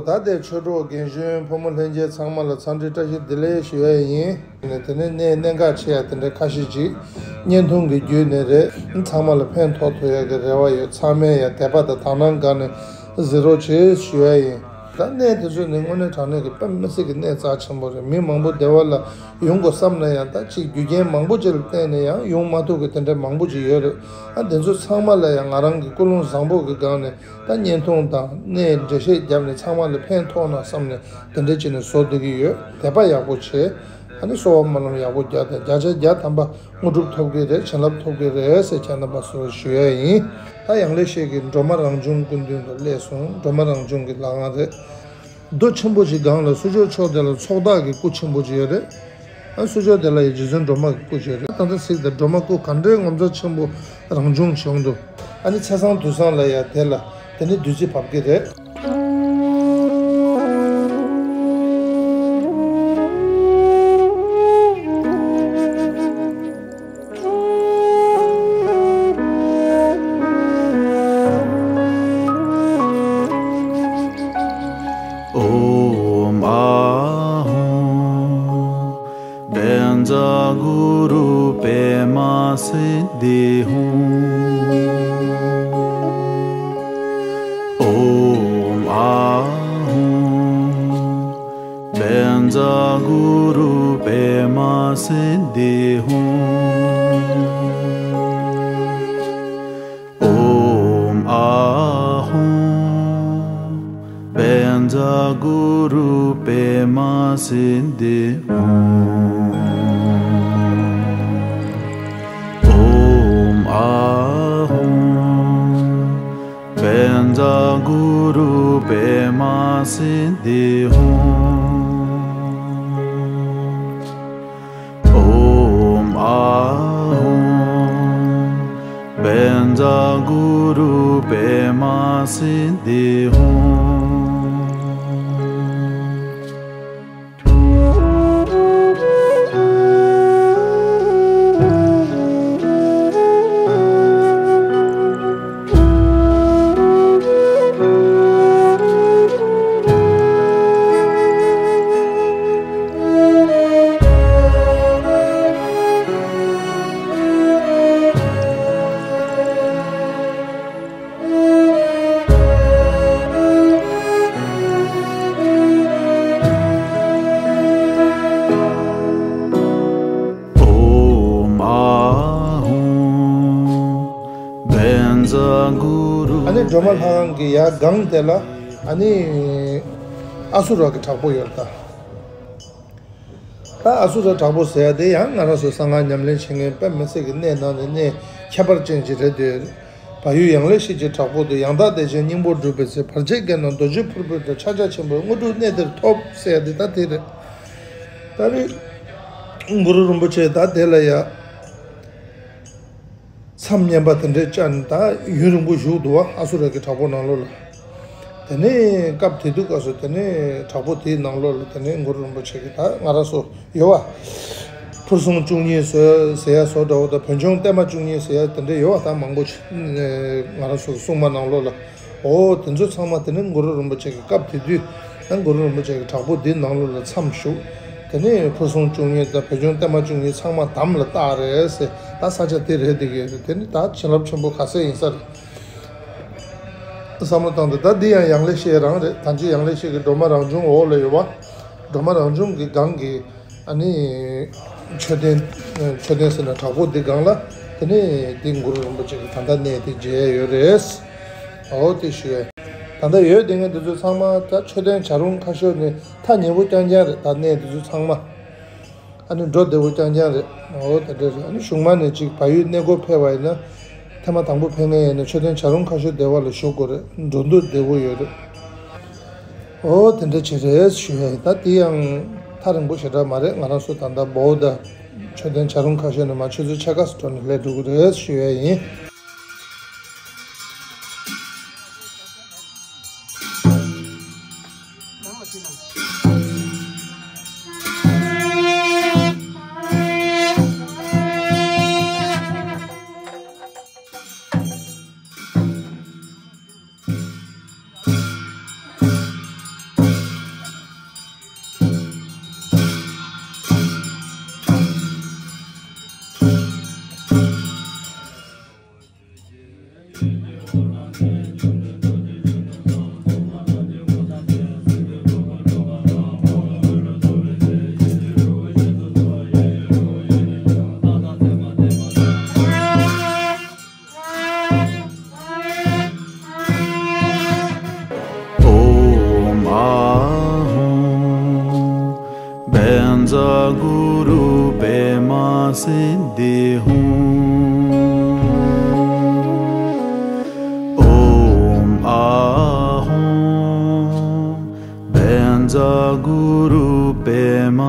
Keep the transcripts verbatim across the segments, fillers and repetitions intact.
ད་ལྟའི་ཆོས་གྲོགས་རྒན་གཞོན་ཕོ་མོ་ལྷན་རྒྱས་ཚང་མ་ལ་འཚམས་འདྲི་བཀྲ་ཤིས་བདེ་ལེགས་ཞུ་ཡ་ཡིན། དེ་ནས་གནས་གནད་འགག་ཆེ་ཡ་དེ་འདྲ་ཁ་ཤས་ཅིག་བརྙན་ཐུང་གི་བརྒྱུད་ནས་རེད། ཚང་མ་ལ་ཕན་ཐོགས་ཐུབ་ཡ་གི་རེ་བ་ཡོད། ཚང་མས་ཡ་དད་པ་དང་དག་སྣང་སྒང་ནས་གཟིགས་རོགས་བྱེད་ཞུ་ཡ་ཡིན། ད་གནས་དེ་ཚོ་ནི་དངོས་གནས་དྲང་གནས་ཀྱི་དཔེ་མི་སྲིད་ཀྱི་གནས་རྩ་ཆེན་པོ་རེད། མི་མང་པོ་བདེ་བ་ལ་ཡོང་དགོས་བསམ་ན་ཡང་ད་ཅིག་རྒྱུ་རྐྱེན་མང་པོ་ཅིག་ལ་བརྟེན་ནས་ཡང་ཡོང་མ་ཐུབ་ཀྱི་དེ་འདྲ་མང་པོ་ཅིག་ཡོད་རེད། ཨ་དེ་ཚོ་ཚང་མ་ལ་ཡང་ང་རང་གི་ཀུན་སློང་བཟང་པོ་གི་སྒང་ནས་ད་བརྙན་ཐུང་དང་གནས་འགྲེལ་བཤད་བརྒྱབ་ནས་ཚང་མ་ལ་ཕན་ཐོགས་ན་བསམ་ནས་དེ་འདྲ་བྱས་ནས་བཟོ་བསྡད་ཀྱི་ཡོད། དད་པ་ཡག་པོ་བྱེད། ཨ་ནི་གསོལ་བ་སྨོན་ལམ་ཡག་པོ་རྒྱག་དང་། བརྒྱ་ཆ་བརྒྱ་ཐམ་པ་དངོས་གྲུབ་ཐོབ་ཀྱི་རེད། བྱིན་རླབས་ཐོབ་ཀྱི་རེད་ཟེར་ཁྱེད་རྣམ་པ་ཚོར་ཞུ་ཡ་ཡིན། ད་ཡང་ལེ་ཤེས་ཀྱི་སྒྲོལ་མ་རང་བྱུང་སྐུ་མདུན་དུ་སླེབས་སོང་། སྒྲོལ་མ་རང་བྱུང་གི་ལྷ་ཁང་རེད། རྡོ་ཆེན་པོ་ཞིག་སྒང་ལ་གསུར་མཆོག་ཕྱོགས་དེ་ལ་ཚོགས་བདག་གི་སྐུ་ཆེན་པོ་ཅིག་ཡོད་རེད། ཨ་གསུར་མཆོག་དེ་ལ་ཡང་རྗེ་བཙུན་སྒྲོལ་མ་གི་སྐུ་ཅིག་ཡོད་རེད། ད་ལྟ་ཚིག་དང་སྒྲོལ་མ་སྐུ་ག་འདྲའི་ངོ་མཚར་ཆེན་པོ་རང་བྱུང་བྱུང་འདུག་ཨ་ནི་ཚེས་བཟང་དུས་བཟང་ལ་ཡང་དེ་ལ་དེ་ནི་བདུད་རྩི་བབས་ཀྱི་རེད། ཨོཾ་ཨཱཿཧཱུྃ། བཛྲ་གུ་རུ་པདྨ་སིདྡྷི་ཧཱུྃ། ཨོཾ་ཨཱཿཧཱུྃ། བཛྲ་གུ་རུ་པདྨ་སིདྡྷི་ཧཱུྃ། ཨོཾ་ཨཱཿཧཱུྃ། བཛྲ་གུ་རུ་པདྨ་སིདྡྷི་ཧཱུྃ། ཨོཾ་ཨཱཿཧཱུྃ། བཛྲ་གུ་རུ་པདྨ་སིདྡྷི་ཧཱུྃ། ཨོཾ་ཨཱཿཧཱུྃ། བཛྲ་གུ་རུ་པདྨ་སིདྡྷི་ཧཱུྃ། ཨོཾ་ཨཱཿཧཱུྃ། བཛྲ་གུ་རུ། ཨ་ནི་སྒྲོལ་མ་ལྷ་ཁང་གི་ཡར་སྒང་དེ་ལ་ཨ་ནི་ཨ་སུ་ར་གི་བྲག་ཕུག་ཡོད་ད། ད་ཨ་སུ་ར་བྲག་ཕུག་ཟེར་ཡ་དེ་ཡང་ང་རང་ཚོ་གསང་སྔགས་ཉམས་ལེན་བྱེད་མཁན་དཔེ་མི་སྲིད་ཀྱི་གནས་ནང་ནས་གནས་ཁྱད་པར་ཅན་ཅིག་རེད་དེ། བལ་ཡུལ་ཡང་ལེ་ཤེས་ཀྱི་བྲག་ཕུག་ཏུ། ཡང་དག་བདེ་ཆེན་སྙིང་པོར་སྒྲུབ་པའི་ཚེ། བར་ཆད་བརྒྱད་རྣམས་རྡོ་རྗེ་ཕུར་བུས་བསྒྲལ། ཕྱག་རྒྱ་ཆེན་པོས་དངོས་གྲུབ་གནས་འདིར་ཐོབ་ཟེར་ཡ་དེ་ད་དེ་རེད། ད་རེས་གུ་རུ་རིན་པོ་ཆེ་ད་དེ་ལ་ཡ། མཚམས་བསྙེན་པ་དེ་འདྲའི་བཅར་ནས་ད་ཡུན་རིང་པོ་བཞུགས་འདུག་བ། ཨ་སུ་ར་གི་བྲག་ཕུག་ནང་ལོགས་ལ། དེ་ནས་སྐབས་དེ་དུས་སྐབས་སུ་དེ་ནས་བྲག་ཕུག་དེའི་ནང་ལོགས་ལ་དེ་ནས་གུ་རུ་རིན་པོ་ཆེ་གི་ད་ང་རང་ཚོ་ཡོད་བ། ཕུར་སྲུང་བཅུ་གཉིས་ཟེར་ཟེར་ཡ་བཟོ་འདྲ་བོ་དང་། བོད་ལྗོངས་བརྟན་མ་བཅུ་གཉིས་ཟེར་ཡ་དེ་འདྲ་ཡོད་བ། ད་མང་པོ་ཅིག་ང་རང་ཚོ་གི་སྲུང་མ་ནང་ལོགས་ལ། འོ་དེ་ཚོ་ཚང་མ་དེ་ནི་གུ་རུ་རིན་པོ་ཆེ་གི་སྐབས་དེ་དུས་ཡང་གུ་རུ་རིན་པོ་ཆེ་གི་བྲག་ཕུག་འདིའི་ནང་ལོགས་ལ་མཚམས་བཞུགས། དེ་ནས་ཕུར་སྲུང་བཅུ་གཉིས་དང་བོད་ལྗོངས་བརྟན་མ་བཅུ་གཉིས་ཚང་མ་དམ་ལ་བཏགས་རེད་ཟེར། ད་ས་ཆ་དེ་རེད་དེ་གི་རེད། དེ་ནི་ད་བྱིན་རླབས་ཆེན་པོ་ག་ཚད་ཡིན་ས་རེད། བསམ་བློ་བཏང་དུས་ད་འདི་ཡང་ཡང་ལེ་ཤེས་རང་རེད། ད་ཅི་ཡང་ལེ་ཤེས་ཀྱི་སྒྲོལ་མ་རང་བྱུང་འོག་ལ་ཡོད་བ། སྒྲོལ་མ་རང་བྱུང་གི་སྒང་གི་ཨ་ནི་མཆོད་རྟེན། མཆོད་རྟེན་ཟེར་ན་བྲག་ཕུག་འདི་སྒང་ལ། དེ་ནས་འདི་གུ་རུ་རིན་པོ་ཆེ་གི་ད་ལྟ་གནས་དེ་མཇལ་ཡོད་རེད། འོ་དེ་ཞུ་ཡས། ད་ལྟ་ཡོད་དེ་ངས་འདི་ཚོ་ཚང་མ་ད་མཆོད་རྟེན་བྱ་རུང་ཁ་ཤོར་ནས་ཐག་ཉེ་པོ་རྐྱང་རྐྱང་རེད། ད་གནས་འདི་ཚོ་ཚང་མ། ཨ་ནི་འགྲོ་བདེ་བོ་རྐྱང་རྐྱང་རེད། འོ་དེ་འདྲ་རེད། ཨ་ནི་གཞུག་མ་ནས་ཅིག་བལ་ཡུལ་གནས་སྐོར་ཕེབས་པ་ཡིན་ན། ཐེངས་མ་དང་པོ་ཕེབས་མཁན་ཡིན་ན་མཆོད་རྟེན་བྱ་རུང་ཁ་ཤོར་སྡེ་བ་ལ་བཞུགས་དགོས་རེད། འགྲོ་འདུག་བདེ་བོ་ཡོད་རེད། འོ་དེ་འདྲ་ཅིག་རེད་ཞུ་ཡ་ཡིན། ད་དེ་ཡང་ཐག་རིང་པོ་ཞེ་དྲག་མ་རེད། ང་རང་ཚོ་ད་ལྟ་བོའུ་དང་མཆོད་རྟེན་བྱ་རུང་ཁ་ཤོར་ནས་མར་ཆུ་ཚོད་ཕྱེད་ཀ་ཙམ་འགྲོ་ནས་སླེབས་འགྲོ་གི་རེད་ཞུ་ཡ་ཡིན། ཨོཾ་ཨཱཿཧཱུྃ། བཛྲ་གུ་རུ་པདྨ་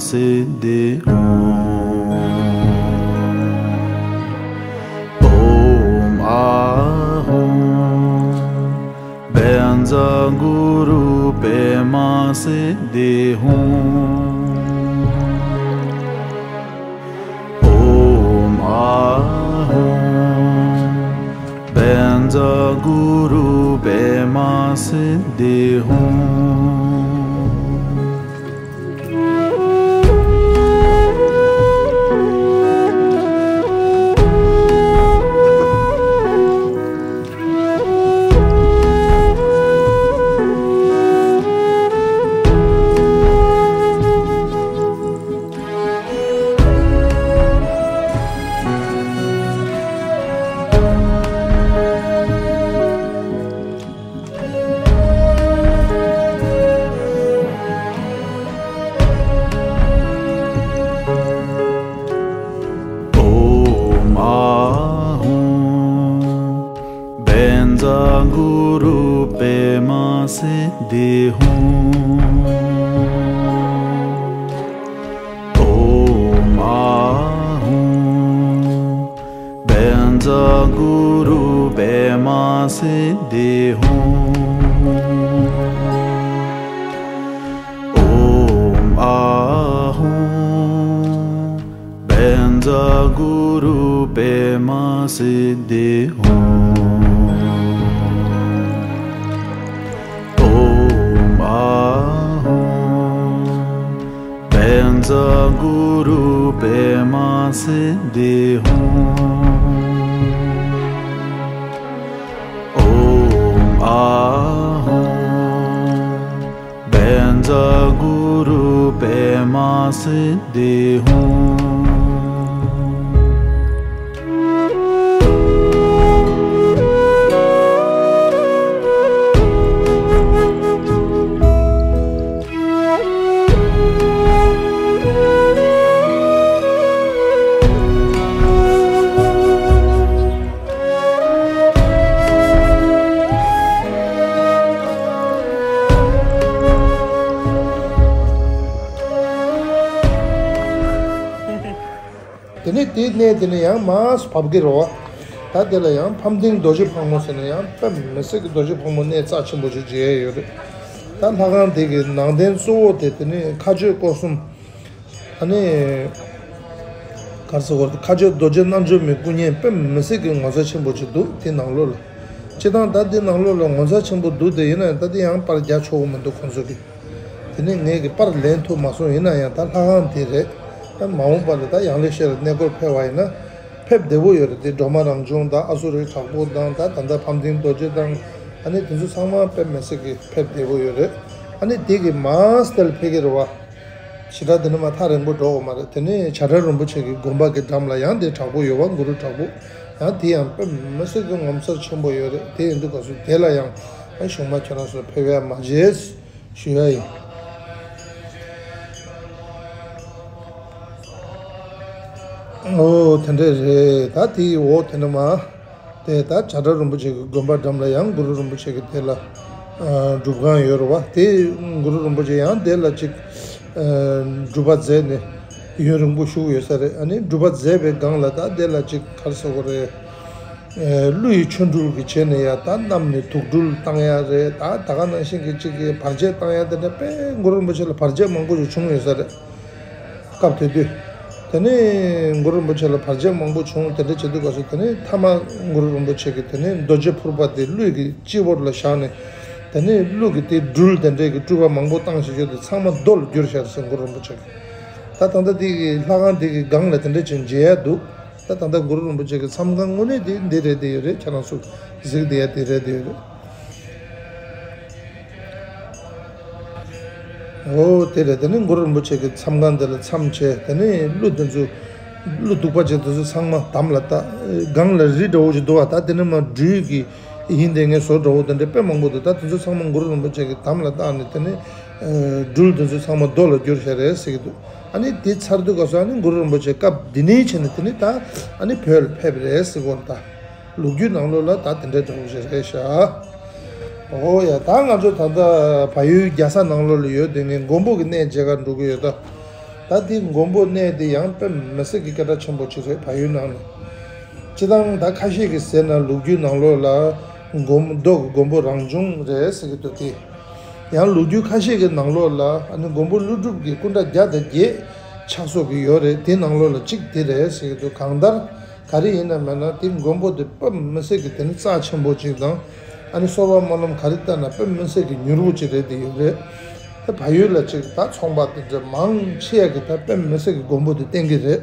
སིདྡྷི་ཧཱུྃ། ཨོཾ་ཨཱཿཧཱུྃ། བཛྲ་གུ་རུ་པདྨ་སིདྡྷི་ཧཱུྃ། ཨོཾ་ཨཱཿཧཱུྃ། བཛྲ་གུ་རུ་པདྨ་སིདྡྷི་ཧཱུྃ། ཨོཾ་ཨཱཿཧཱུྃ། བཛྲ་གུ་རུ་པདྨ་སིདྡྷི་ཧཱུྃ། ཨོཾ་ཨཱཿཧཱུྃ། བཛྲ་གུ་རུ་པདྨ་སིདྡྷི་ཧཱུྃ། ཨོཾ་ཨཱཿཧཱུྃ། བཛྲ་གུ་རུ་པདྨ་སིདྡྷི་ཧཱུྃ། ཨོཾ་ཨཱཿཧཱུྃ། བཛྲ་གུ་རུ་པདྨ་སིདྡྷི་ཧཱུྃ། ཨོཾ་ཨཱཿཧཱུྃ། བཛྲ་གུ་རུ་པདྨ་སིདྡྷི་ཧཱུྃ། དེ་ནས་དེའི་གནས་དེ་ནས་ཡང་མར་བབས་ཀྱི་རེད་བ། ད་དེ་ལ་ཡང་ཕམ་ལྡིང་རྡོ་རྗེ་ཕག་མོ་ཟེར་ནས་ཡང་དཔེ་མི་སྲིད་ཀྱི་རྡོ་རྗེ་ཕག་མོ་གནས་རྩ་ཆེན་པོ་ཞིག་མཇལ་ཡོད་རེད། ད་ལྷ་ཁང་དེ་གི་ནང་རྟེན་གཙོ་བོ་དེ་དེ་ནས་མཁའ་སྤྱོད་སྐོར་གསུམ། ཨ་ནི། ག་རེ་ཟེར་དགོས་རེད། མཁའ་སྤྱོད་རྡོ་རྗེ་རྣལ་འབྱོར་མའི་སྐུ་བརྙན་དཔེ་མི་སྲིད་ཀྱི་ངོ་མཚར་ཆེན་པོ་ཅིག་འདུག་དེ་ནང་ལོགས་ལ། སྤྱིར་བཏང་ད་དེ་ནང་ལོགས་ལ་ངོ་མཚར་ཆེན་པོ་འདུག་དེ་ཡིན་ན་ཡང་ད་དེ་ཡང་པར་རྒྱག་ཆོག་གི་མི་འདུག་ཁོང་ཚོ་གིས། དེ་ནས་ངས་ཀྱི་པར་ལེན་ཐུབ་མ་སོང་། ཡིན་ན་ཡང་ད་ལྷ་ཁང་དེ་རེད། ད་མ་འོངས་པ་ལ་ད་ཡང་ལེ་ཤ་ལ་གནས་སྐོར་ཕེབས་པ་ཡིན་ན། ཕེབས་བདེ་པོ་ཡོད་རེད། དེ་སྒྲོལ་མ་རང་བྱུང་དང་ཨ་སུ་རའི་དྲག་པོ་དང་ད་ད་ལྟ་ཕམ་ལྡིང་རྡོ་རྗེ་དང་། ཨ་ནི་དེ་ཚོ་ཚང་མ་དཔེ་མི་སྲིད་ཀྱི་ཕེབས་བདེ་པོ་ཡོད་རེད། ཨ་ནི་དེ་གི་མར་སྟེ་ཕེབས་ཀྱི་རེད་བ། ཞེ་དྲག་དེ་ནས་མར་ཐག་རིང་པོ་འགྲོ་དགོས་མ་རེད། དེ་ནས་བྱ་བྲལ་རིན་པོ་ཆེ་གི་དགོན་པ་གི་འགྲམ་ལ་ཡང་དེ་དྲག་པོ་ཡོད་བ། གུ་རུ་དྲག་པོ། ཡང་དེ་ཡང་དཔེ་མི་སྲིད་ཀྱི་ངོ་མཚར་ཆེན་པོ་ཡོད་རེད། དེ་ཡིན་དུས་སྐབས་སུ་དེ་ལ་ཡང་ཨ་གཞུག་མ་ཁྱོད་རང་ཚོ་ཕེབས་ཡ་མ་བརྗེད་ཞུ་ཡ་ཡིན། ཨོ་དེ་འདྲས་རེད། ད་དེའི་འོག་དེ་འདྲ་མ། དེ་ད་བྱ་བྲལ་རིན་པོ་ཆེ་གི་དགོན་པ་འགྲམ་ལ་ཡང་གུ་རུ་རིན་པོ་ཆེ་གི་དེ་ལ་ཨ་སྒྲུབ་ཁང་ཡོད་རེད་བ། དེ་གུ་རུ་རིན་པོ་ཆེ་ཡང་དེ་ལ་ཅིག་ཨ་སྒྲུབ་པ་མཛད་ནས་ཡུན་རིང་པོ་བཞུགས་ཡོད་ས་རེད། ཨ་ནི་སྒྲུབ་པ་མཛད་པའི་སྒང་ལ་ད་དེ་ལ་ཅིག་ག་རེ་ཟེར་དགོས་རེད། ཨ་ཀླུ་ཡི་ཆོ་འཕྲུལ་གྱི་བྱས་ནས་ཡ་ད་གནམ་ནས་དུག་སྦྲུལ་བཏང་ཡ་རེད། ད་ད་ག་ནང་བཞིན་གྱི་ཅིག་གི་བར་ཆད་བཏང་ཡ་དེ་འདྲ་དཔེ་གུ་རུ་རིན་པོ་ཆེ་ལ་བར་ཆད་མང་པོ་ཞིག་བྱུང་ཡོད་ས་རེད། སྐབས་དེ་དུས། དེ་ནས་གུ་རུ་རིན་པོ་ཆེ་ལ་བར་ཆད་མང་པོ་བྱུང་། དེ་འདྲ་བྱེད་དུས་སྐབས་སུ་དེ་ནས་མཐའ་མ་གུ་རུ་རིན་པོ་ཆེ་གིས་དེ་ནས་རྡོ་རྗེ་ཕུར་པ་དེ་ཀླུ་གི་སྤྱི་བོར་ལ་བཞག་ནས། དེ་ནས་ཀླུ་གི་དེ་སྦྲུལ་དེ་འདྲས་ཀྱི་སྤྲུལ་པ་མང་པོ་བཏང་བྱས་བྱས་ཏེ་ཚང་མ་རྡོ་ལ་གྱུར་ཤར་ཟེར་གུ་རུ་རིན་པོ་ཆེ་གིས། ད་ད་ལྟ་དེ་གི་ལྷ་ཁང་དེ་གི་སྒང་ལ་དེ་འདྲ་ཅིག་མཇལ་ཡ་འདུག་ད་ད་ལྟ་གུ་རུ་རིན་པོ་ཆེ་གི་མཚམས་ཁང་དངོས་གནས་དེ་འདི་རེད་དེ་ཡོད་རེད། ཁྱེད་རང་ཚོ་གཟིགས་བསྡད་ཡ་དེ་རེད་དེ་ཡོད་རེད། འོ་དེ་རེད། དེ་ནས་གུ་རུ་རིན་པོ་ཆེ་གི་མཚམས་ཁང་དེ་ལ་མཚམས་བྱས། དེ་ནས་ཀླུ་དེ་ཚོ་ཀླུ་གདུག་པ་ཅན་དེ་ཚོ་ཚང་མ་དམ་ལ་བཏགས། སྒང་ལ་རི་འདྲ་བོ་ཞིག་འདུག་བ། ད་དེ་ནས་མར་སྦྲུལ་གྱི་ཡིན་དེ་ངའི་བཟོ་འདྲ་བོ་དེ་འདྲ་དཔེ་མང་པོ་འདུག་ད་དེ་ཚོ་ཚང་མ་གུ་རུ་རིན་པོ་ཆེ་གི་དམ་ལ་བཏགས་ནས་དེ་ནས་སྦྲུལ་དེ་ཚོ་ཚང་མ་རྡོ་ལ་གྱུར་བྱས་རེད་ཟེར་གྱི་འདུག་ཨ་ནི་དེ་ཚར་དུས་སྐབས་སུ་ཨ་ནི་གུ་རུ་རིན་པོ་ཆེ་སྐབས་འདི་ནས་བྱས་ནས་དེ་ནི་ད་ཨ་ནི་བོད་ལ་ཕེབས་རེད་ཟེར་གོ་ད། ལོ་རྒྱུས་ནང་ལོགས་ལ་ད་དེ་འདྲའི་འདྲ་བོ་ཞིག་རེད་ཤག་འོ་ཡ། ད་ང་ཚོ་ད་ལྟ་བལ་ཡུལ་རྒྱལ་ས་ནང་ལོགས་ལ་ཡོད་དེ་ངས་མགོན་པོ་གི་གནས་མཇལ་ཁ་འགྲོ་གི་ཡོད་ད། ད་དེ་མགོན་པོ་གནས་དེ་ཡང་དཔེ་མི་སྲིད་ཀྱི་སྐད་གྲགས་ཆེན་པོ་ཅིག་རེད་བལ་ཡུལ་ནང་ནས། སྤྱིར་བཏང་ད་ཁ་ཤས་ཀྱིས་ཟེར་ན་ལོ་རྒྱུས་ནང་ལོགས་ལ་མགོན་རྡོ་གི་མགོན་པོ་རང་བྱུང་རེད་ཟེར་གྱི་འདུག་སྟེ། ཡང་ལོ་རྒྱུས་ཁ་ཤས་ཀྱི་ནང་ལོགས་ལ་ཨ་ནི་མགོན་པོ་ཀླུ་སྒྲུབ་ཀྱི་སྐུ་འདྲ་བརྒྱ་དང་བརྒྱད་ཆགས་སོགས་ཀྱི་ཡོད་རེད། དེ་ནང་ལོགས་ལ་གཅིག་དེ་རེད་ཟེར་གྱི་འདུག་གང་ལྟར་ག་རེ་ཡིན་ན་མེད་ན་དེ་མགོན་པོ་དེ་དཔེ་མི་སྲིད་ཀྱི་དེ་ནི་རྩ་ཆེན་པོ་ཅིག་དང་། ཨ་ནི་གསོལ་བ་སྨོན་ལམ་ག་རེ་བཏབ་ན་དཔེ་མི་སྲིད་ཀྱི་མྱུར་བོ་ཅིག་རེད་དེ་ཡོད་རེད། དེ་བལ་ཡུལ་ལ་ཅིག་ད་ཚོང་པ་དེ་འདྲ་མང་ཆེ་ཡ་གི་ད་དཔེ་མི་སྲིད་ཀྱི་མགོན་པོ་དེ་བསྟེན་གྱི་རེད།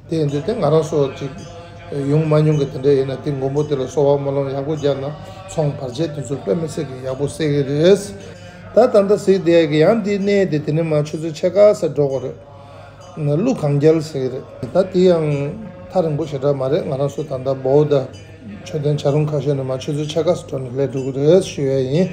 དེ་ཡིན་དུས་དེ་ང་རང་ཚོ་ཅིག་ཡོང་མ་མྱོང་གི་དེ་འདྲ་ཡིན་ན་དེ་མགོན་པོ་དེ་ལ་གསོལ་བ་སྨོན་ལམ་ཡག་པོ་རྒྱག་ན་ཚོང་བར་ཆད་དེ་ཚོ་དཔེ་མི་སྲིད་ཀྱི་ཡག་པོ་སེལ་གྱི་རེད། ད་ད་ལྟ་གཟིགས་བསྡད་ཀྱི་ཡང་འདིའི་གནས་དེ་དེ་ནས་མར་ཆུ་ཚོད་ཕྱེད་ཀ་ཙམ་འགྲོ་དགོས་རེད། ཀླུ་གན་རྐྱལ་ཟེར་གྱི་རེད། ད་དེ་ཡང་ཐག་རིང་པོ་ཞེ་དྲག་མ་རེད། ང་རང་ཚོ་ད་ལྟ་བོད་དང་མཆོད་རྟེན་བྱ་རུང་ཁ་ཤས་ནས་མར་ཆུ་ཚོད་ཕྱེད་ཀ་ཙམ་འགྲོ་ནས་སླེབས་འགྲོ་གི་རེད་ཞུ་ཡ་ཡིན།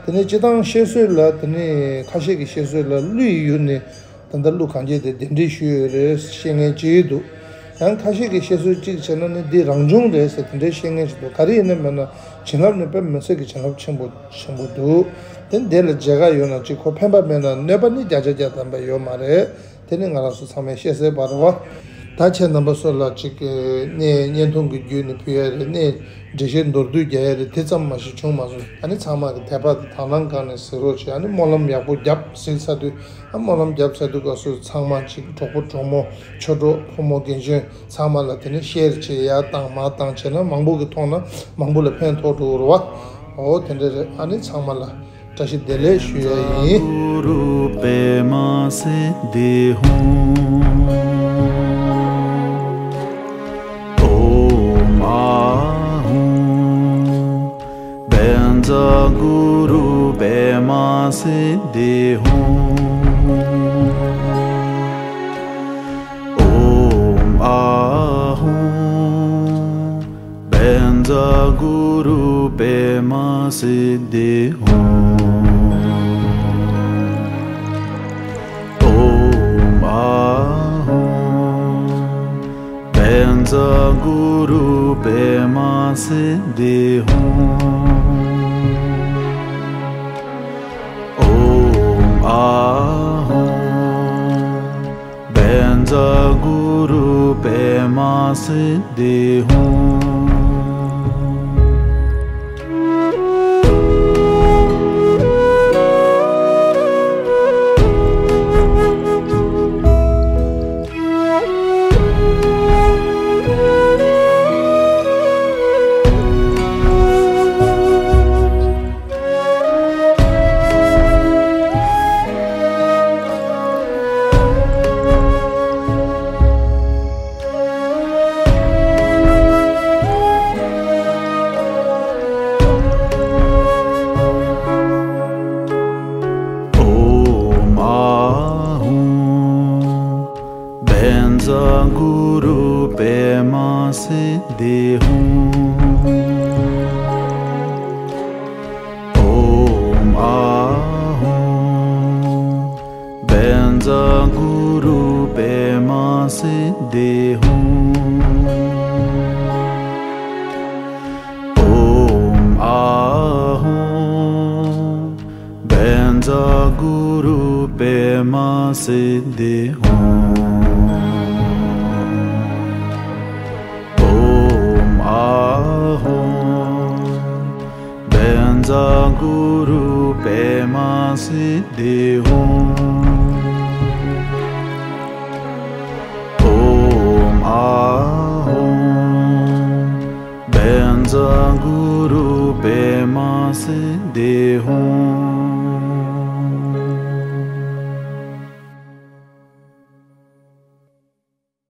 དེ་ནས་སྤྱིར་བཏང་བཤད་སྲོལ་ལ་དེ་ནས་ཁ་ཤས་ཀྱི་བཤད་སྲོལ་ལ་ཀླུ་ཡི་ཡུལ་ནས། ད་ལྟ་ཀླུ་གན་རྐྱལ་དེ་གདན་འདྲེན་ཞུས་ཡོད་རེད་བཤད་མཁན་ཅིག་འདུག་ཡང་ཁ་ཤས་ཀྱིས་བཤད་སྲོལ་གཅིག་བྱས་ན་ནི་འདི་རང་བྱུང་རེད་ཟེར་དེ་འདྲའི་བཤད་མཁན་ཞིག་འདུག་ག་རེ་ཡིན་ན་མེད་ན་བྱིན་རླབས་ནི་དཔེ་མི་སྲིད་ཀྱི་བྱིན་རླབས་ཆེན་པོ་ཆེན་པོ་འདུག་དེ་འདི་ལ་མཇལ་ཁ་ཡོད་ན་ཅིག་ཁོ་ཕན་པ་མེད་ན་གནོད་པ་ནི་བརྒྱ་ཆ་བརྒྱ་ཐམ་པ་ཡོད་མ་རེད། དེ་ནི་ང་རང་ཚོ་ཚང་མས་ཤེས་གསལ་པ་རེད་བ། ད་ཁྱེད་རྣམ་པ་ཚོ་ལ་ཅིག་གནས་བརྙན་ཐུང་གི་བརྒྱུད་ནས་ཕུལ་ཡ་རེད། གནས་འགྲེལ་བཤད་མདོར་བསྡུས་རྒྱག་ཡ་རེད། དེ་ཙམ་མ་ཞིག་བྱུང་མ་སོང་། ཨ་ནི་ཚང་མ་གི་དད་པ་དང་དང་བླངས་སྒང་ནས་གཟིགས་རོགས་བྱེད། ཨ་ནི་སྨོན་ལམ་ཡག་པོ་རྒྱབ་གཟིགས་ཚར་དུས། ཨ་སྨོན་ལམ་རྒྱབ་ཚར་དུས་སྐབས་སུ་ཚང་མ་ཅིག་གྲོགས་པོ་གྲོགས་མོ་ཆོས་གྲོགས་ཕོ་མོ་རྒན་གཞོན་ཚང་མ་ལ་དེ་ནས་ཤེར་བྱེད་ཡ་བཏང་མ་བཏང་བྱས་ན་མང་པོ་གི་མཐོང་ན་མང་པོ་ལ་ཕན་ཐོགས་འགྲོ་གི་རེད་བ། འོ་དེ་འདྲ་རེད། ཨ་ནི་ཚང་མ་ལ་བཀྲ་ཤིས་བདེ་ལེགས་ཞུ་ཡ་ཡིན། ཨོཾ་ཨཱཿཧཱུྃ། བཛྲ་གུ་རུ་པདྨ་སིདྡྷི་ཧཱུྃ། ཨོཾ་ཨཱཿཧཱུྃ། བཛྲ་གུ་རུ་པདྨ་སིདྡྷི་ཧཱུྃ། ཨོཾ་ཨཱཿཧཱུྃ། བཛྲ་གུ་རུ་པདྨ་སིདྡྷི་ཧཱུྃ། ཨོཾ་ཨཱཿཧཱུྃ། བཛྲ་གུ་རུ་པདྨ་སིདྡྷི་ཧཱུྃ། ཨོཾ་ཨཱཿཧཱུྃ། བཛྲ་གུ་རུ་པདྨ་སིདྡྷི་ཧཱུྃ། ཨོཾ་ཨཱཿཧཱུྃ། བཛྲ་གུ་རུ་པདྨ་སིདྡྷི་ཧཱུྃ། ཨོཾ་ཨཱཿཧཱུྃ། བཛྲ་གུ་རུ་པདྨ་སིདྡྷི་ཧཱུྃ། ཨོཾ་ཨཱཿཧཱུྃ། བཛྲ་གུ་རུ་པདྨ་སིདྡྷི་ཧཱུྃ། ཨོཾ་ཨཱཿཧཱུྃ། བཛྲ་གུ་རུ་པདྨ་སིདྡྷི་ཧཱུྃ།